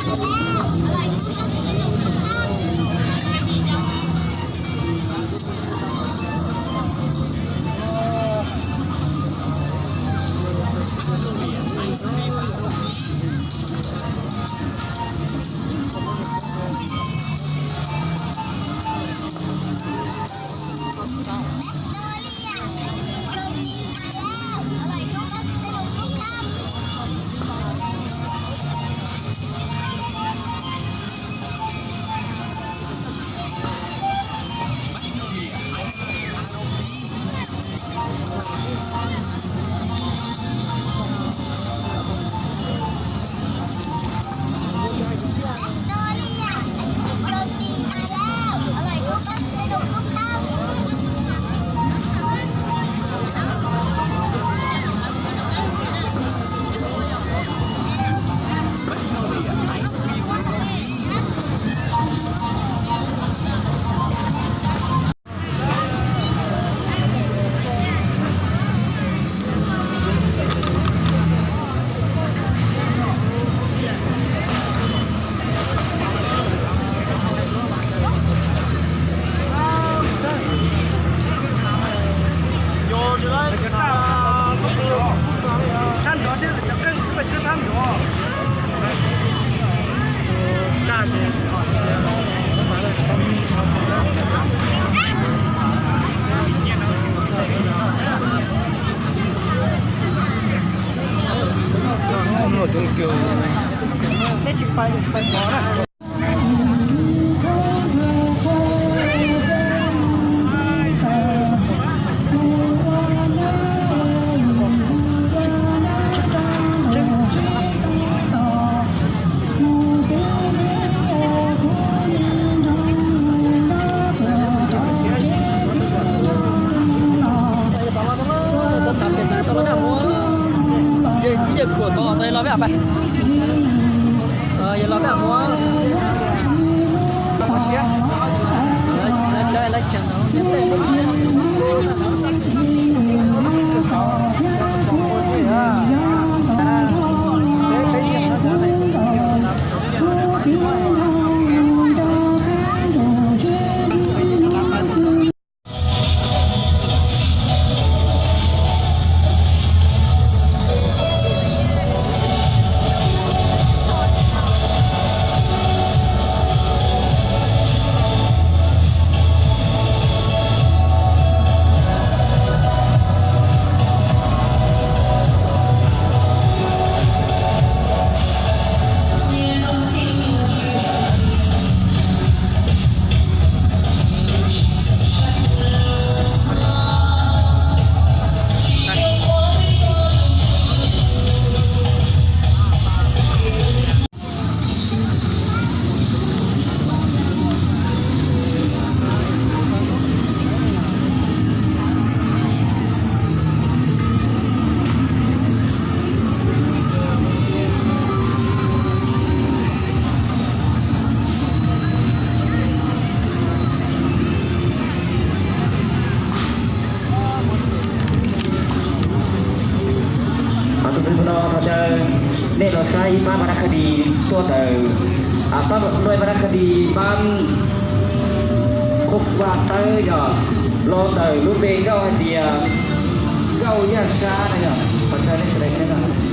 Tus no thov caw nej los saib ib pab pab dab kha di tuaj ntawm, pab nuj pab dab kha di pab khub vaj tawb yog los ntawm lub npe nkauj hais tias Nkauj Yaj Sab na yog, thov caw nej sawv daws saib na.